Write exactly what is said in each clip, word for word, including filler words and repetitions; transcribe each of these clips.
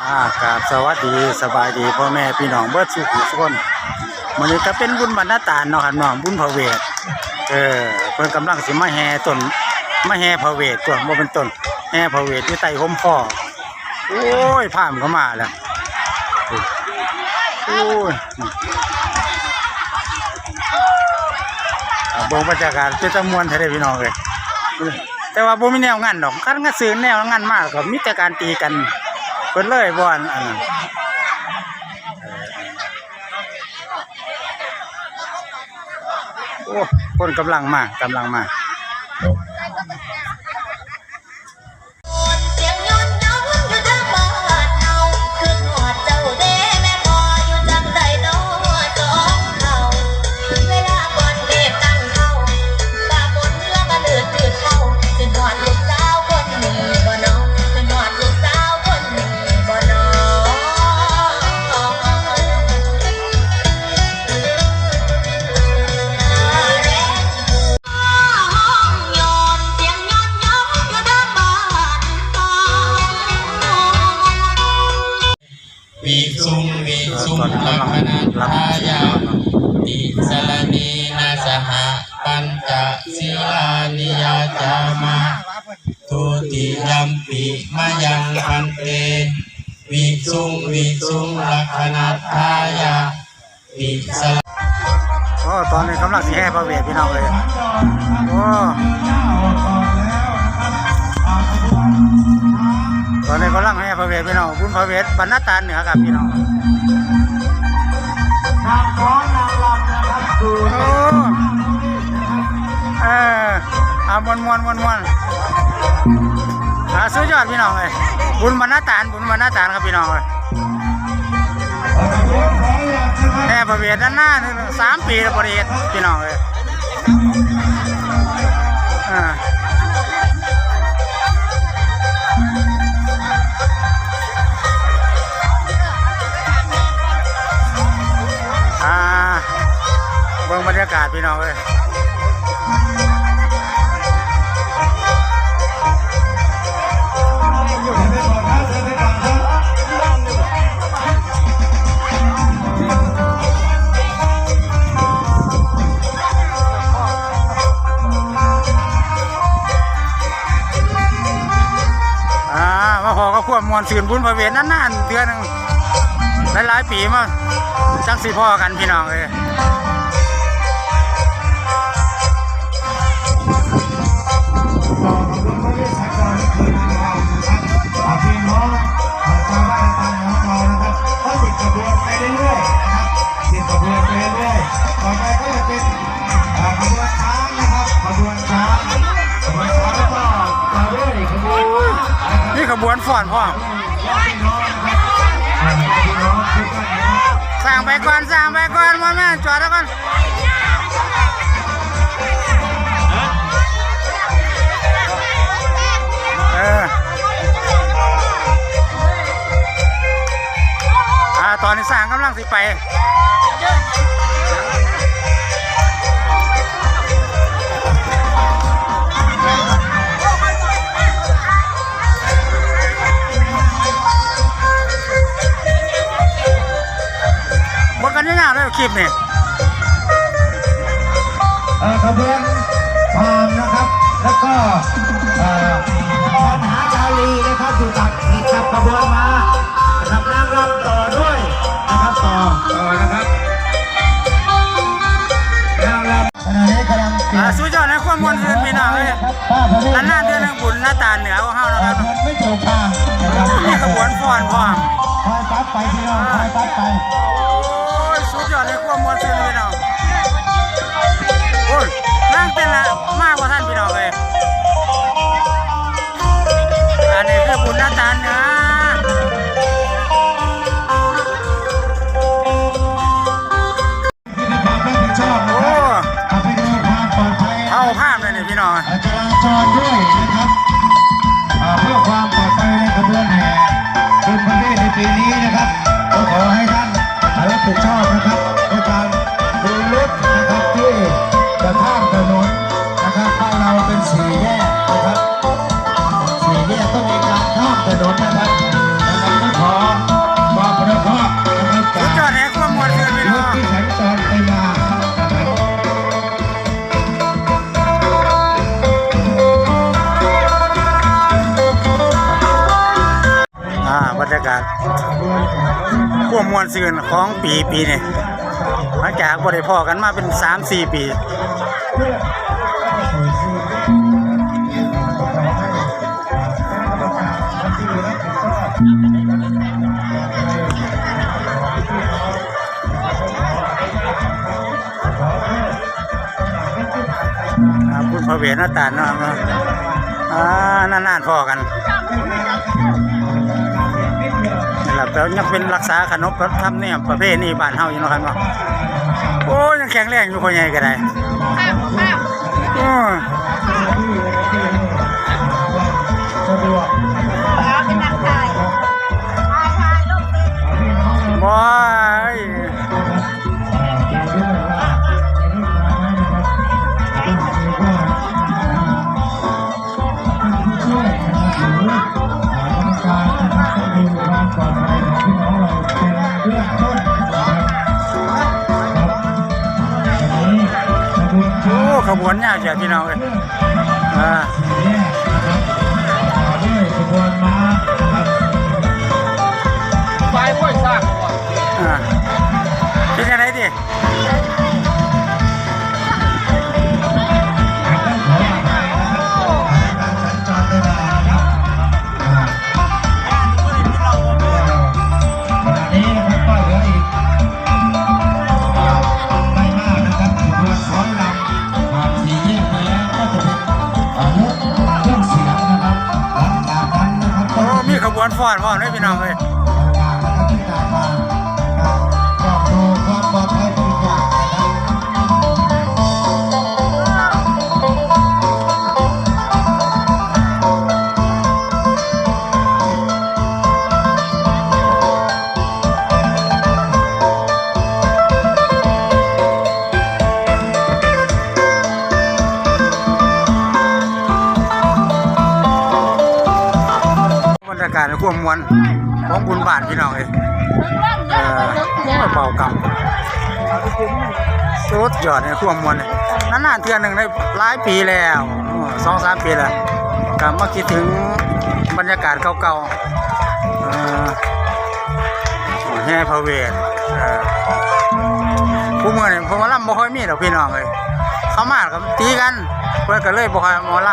อ่ากราบสวัสดีสบายดีพ่อแม่พี่น้องเบิดสู่ผู้สู่คน มื้อนี้ก็เป็นบุญบรรณาตานเนาะครับเนาะ บุญพระเวท เออ เพิ่นกำลังสิมาแห่ต้น มาแห่พระเวท ตัวบ่เป็นต้น แห่พระเวทอยู่ใต้ฮ่มคอ โอ้ย พราหมณ์ก็มาแล้ว โอ้ย อ่า เบิ่งบรรยากาศเป็นตาม่วนแท้เด้พี่น้องเอ้ย แต่ว่าบ่มีแนวงานดอก คันงานซื้อแนวงานมาก็มีแต่การตีกัน เพิ่นเลยบ่อัน อันนั้น โอ้ คนกำลังมา กำลังมา เสียงยนต์ยนต์อยู่ทางบ้านเฮา คิดฮอดเจ้าเด้แม่พ่อ อยู่จั่งใดน้อสองเฮา เวลาก่อนเก็บตังค์เฮา ฟ้าฝนละมาเลือดจืดเฮา คิดฮอดลูกสาวคนนี้บ่น้อ คิดฮอดลูกสาวคนนี้บ่น้อ วิสุงวิสุงลักขณาทายา ติสรณีนาสหะ ปัญจศีลานิยาจามะ ทุติยมปิมะยังพันเต วิสุงวิสุงลักขณาทายา โอ้ ตอนนี้กำลังสิแห่พระเวทพี่น้องเลย โอ้ ตอนนี้กำลังแห่พระเวทพี่น้อง บุญพระเวทบรรณาตานเหนือครับพี่น้อง โอ้ เออ เอาม่วนๆๆๆ อ่า สุดยอดพี่น้องเอ้ย บุญบรรณาตาน บุญบรรณาตานครับพี่น้องเอ้ย แห่พระเวทนานๆ สามปีแล้วบ่ได้เฮ็ดพี่น้องเอ้ย อ่า อ่า เบิ่งบรรยากาศพี่น้องเอ้ย อ่า มาพ้อกับความม่วนซื่นบุญพระเวทนานๆเทื่อหนึ่ง หลายๆปีมาจั่งสิพ้อกันพี่น้องเอ้ย มีขบวนฟ้อนพร้อม สร้างไปก่อน สร้างไปก่อน มาแม่ จอดแล้วก่อน เออ อ่า ตอนนี้สร้างกำลังสิไป หมดกันยาวๆเลยคลิปนี่ เอ่อ ขบวนพราหมณ์นะครับ แล้วก็ เอ่อ พรหาชาลีนะครับ อยู่ตัดกับขบวนมานะครับ นางรำต่อด้วยนะครับ ต่อ ต่อนะครับ นางรำ ขณะนี้กำลังเปลี่ยน อ่า สุดยอดนะ ความม่วนซื่นพี่น้องเอ้ย นานๆเทื่อหนึ่งบุญหน้าตาเหนือของเฮานะครับ เงินไม่ถูกทางนะครับ มีขบวนฟ้อนพร้อม คอยตัดไปพี่น้อง คอยตัดไป โอ้ย สุดยอดเลยความม่วนซื่นพี่น้อง โอ้ย นั่งเต้นละ มากกว่าท่านพี่น้องเลย อันนี้คือบุญหน้าตาเหนือ ที่มีความรับผิดชอบนะครับ โอ้ ขับไปดูความปลอดภัย เท่าภาพเลยนี่พี่น้อง จราจรด้วยนะครับ อ่า เพื่อความปลอดภัยในขบวนแห่บุญพระเวทในปีนี้นะครับ ก็ขอให้ท่านรับผิดชอบนะครับ ในการดูรถนะครับ ที่จะข้ามถนนนะครับ บ้านเราเป็นสี่แยกนะครับ สี่แยกต้องมีการข้ามถนนนะครับ ครับ ความม่วนซื่นของปี ปีนี้ หลังจากบ่ได้พ้อกันมาเป็นสามสี่ปี อ่า บุญพระเวทนาตานเนาะครับเนาะ อ่า นานๆพ้อกัน นี่ล่ะ แต่ยังเป็นรักษาขนบธรรมเนียมประเพณีบ้านเฮาอยู่เนาะครับเนาะ โอ้ ยังแข็งแรงอยู่ พ่อใหญ่ก็ได้ โอ้ สะดวก เอาเป็นนักถ่าย ถ่าย ถ่ายรูปเป็น บอย โอ้ ขบวนยาวจ้ะพี่น้องเอ้ย อ่า ไปห้วยซาก อ่า เป็นจั่งใดติ ขณะนี้นะครับ ก็เหลืออีก อ่า ไม่มากนะครับ ขบวนฟ้อนรำ ผ่านสี่แยกไปแล้วก็จะเป็น อ่า รถเครื่องเสียงนะครับ หลังจากนั้นนะครับ โอ้ ก็จะมี มีขบวนฟ้อนพร้อมเด้อพี่น้องเอ้ย ต่างๆนะครับ ที่ตามมา อ่า ก็ดูความปลอดภัยเป็นอย่างนะครับ บรรยากาศในความม่วนของบุญบ้านพี่น้องเอ้ย เออ โอ้ย เป่ากำ สุดยอดในความม่วนเนี่ย นานๆเทื่อหนึ่งได้หลายปีแล้ว โอ้ สองสามปีแล้ว กลับมาคิดถึงบรรยากาศเก่าๆ เออ แห่พระเวท เออ ผู้เมื่อนี่ เพราะว่าลำบ่ค่อยมีดอกพี่น้องเอ้ย เขามาก็ตีกัน เพิ่นก็เลยบ่ค่อยเอาหมอล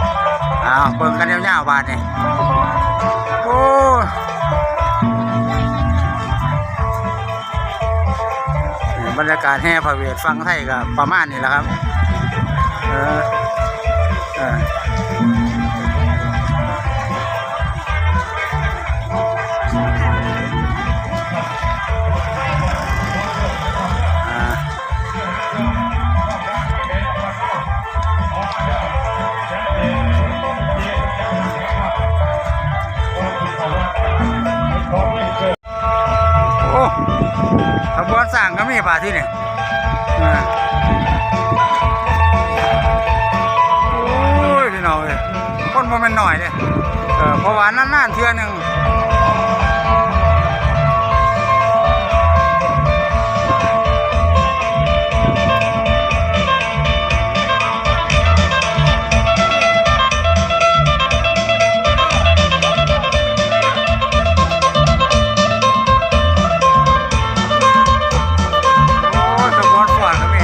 ำ อ้าว เบิ่งกันยาวๆบาดนี้ โอ้ บรรยากาศแห่พระเวทฝั่งไทยก็ประมาณนี้แหละครับ เออ เออ อ่า โอ้ ขบวนช้างก็มีป่ะที่นี่ อ่า โอ้ย พี่น้องเอ้ย คนบ่แม่นน้อยเด้ เออ เพราะว่านานๆเทื่อหนึ่ง โอ้ย ขบวนฟ้อนก็มี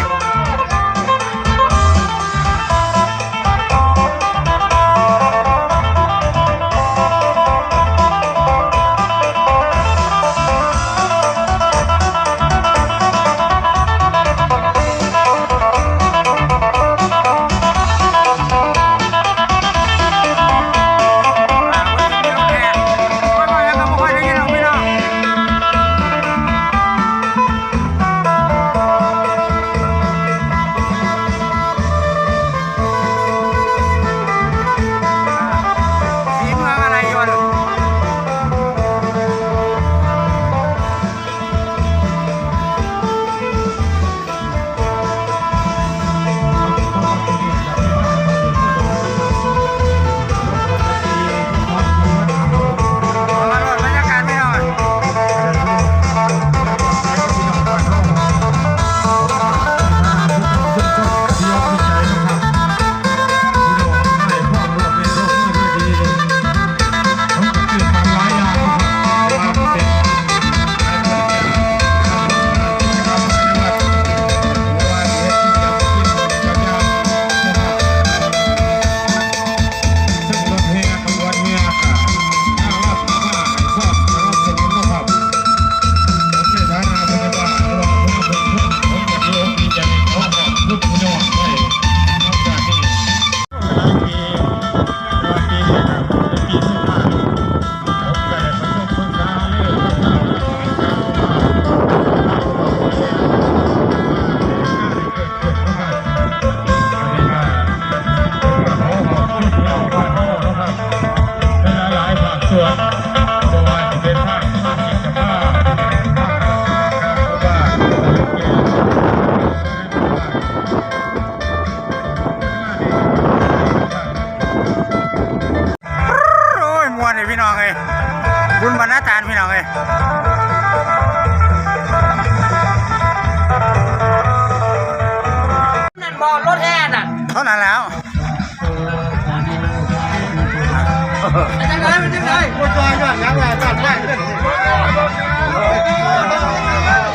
อ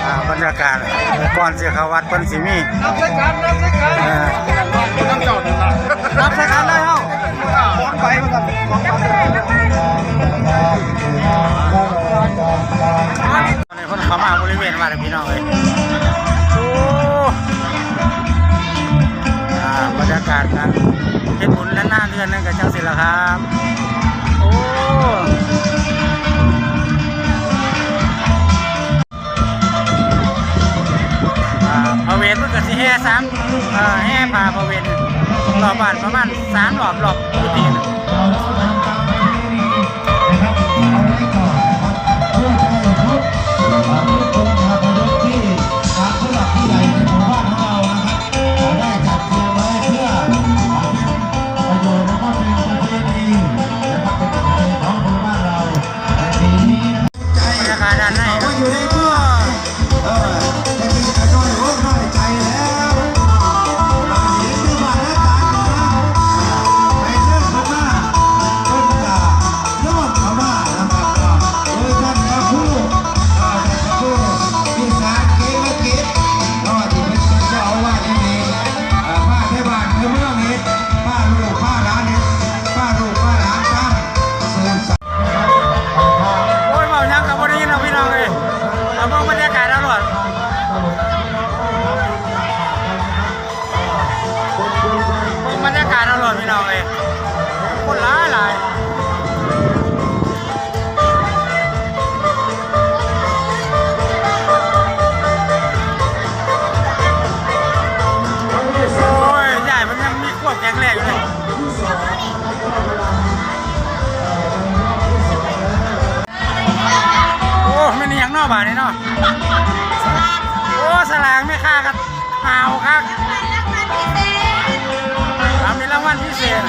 ่า บรรยากาศก่อนสิเข้าวัดเพิ่นสิมี นับใส่กัน นับใส่กัน เออ นับใส่กันเลยเฮา สองใบมาก่อน สองใบ ตอนนี้เพิ่นเข้ามาบริเวณวัดแล้วพี่น้องเอ้ย โอ้ อ่า บรรยากาศการเฮ็ดบุญนานๆเทื่อนึงก็จังซี่ล่ะครับ โอ้ อ่า พระเวทเพิ่นก็สิแห่สาม เอ่อ แห่ผ้าพระเวทรอบบ้านประมาณสามรอบ รอบกุฏิน่ะ นะครับ เอาไว้ก่อนนะครับ เพื่อจะได้ครบ อ่า ทุกองค์คาพยพที่ทางผู้หลักผู้ใหญ่ในหมู่บ้านของเรานะครับ อ่า ได้จัดเตรียมไว้เพื่อ อ่า เป็นประโยชน์แล้วก็เป็นประเพณีนะครับ เป็นประเพณีของหมู่บ้านเราในปีนี้นะครับ บรรยากาศด้านใน เขาก็อยู่ในเมือง เออ แต่กินแต่น้อยอกน้อยใจแล้ว บ้านนี้คือบ้านอาจารย์นะ ไปเชิญเพิ่นมา เพิ่นก็น้อมเข้ามานะครับ โดยท่านพระครู เอ่อ ท่านพระครูวิสารเกมกิจ เนาะ ที่เป็นเจ้าอาวาสอยู่นี่ เอ่อ พาไทบ้านไทเมืองนี่ พาลูกพาหลานนี่ พาลูกพาหลานท่าน โอ้ย เว้าหยังก็บ่ได้ยินดอกพี่น้องเอ้ย เอาเบิ่งบรรยากาศเอาโลด เบิ่งบรรยากาศเอาโลดพี่น้องเอ้ย คนหลายหลาย โอ้ย ยายมันยังมีความแข็งแรงอยู่เลย โอ้ แม่นอีหยังเนาะบาดนี้เนาะ โอ้ สลากแม่ค้าก็หาวคัก อ่า มีรางวัลพิเศษ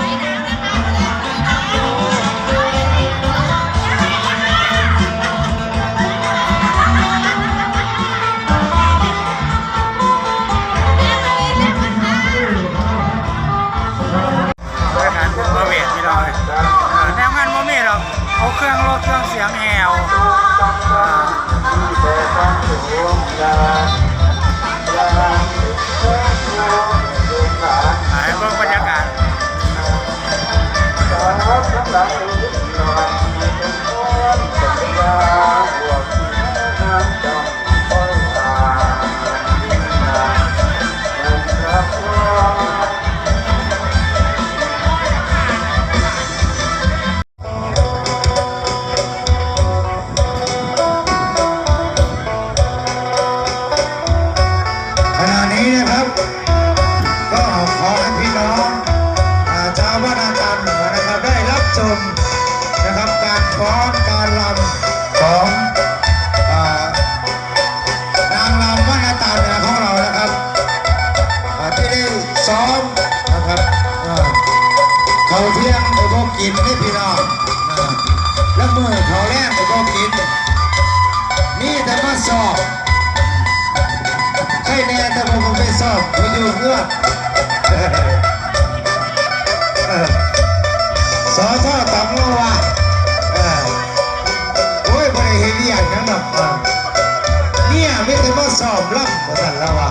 บริการพระเวทพี่น้องเอ้ย เอ่อ แนวงานบ่มีดอก เอาเครื่องรถเครื่องเสียงแห่ว อ่า ให้เบิ่งบรรยากาศ ขณะนี้นะครับ ก็ขอให้พี่น้อง อ่า ชาวบ้านอาจารย์เหนือนะครับ ได้รับชมนะครับ การฟ้อนการรำของ อ่า นางรำบ้านนาตาเหนือของเรานะครับ อ่า ที่ได้ซ้อมนะครับ อ่า เขาเที่ยงไปบ่กินนี่พี่น้อง อ่า แล้วมื้อเขาแลงไปบ่กิน นี่แต่มาสอบ ใครแน่แต่ผมไปสอบผมอยู่เพื่อ เออ สอทอต๋องว่า เออ โอ้ย บ่ได้เฮ็ดเวียกหยังดอก เออ เนี่ยมีแต่มาซ้อมลำว่าซั่นแล้วว่า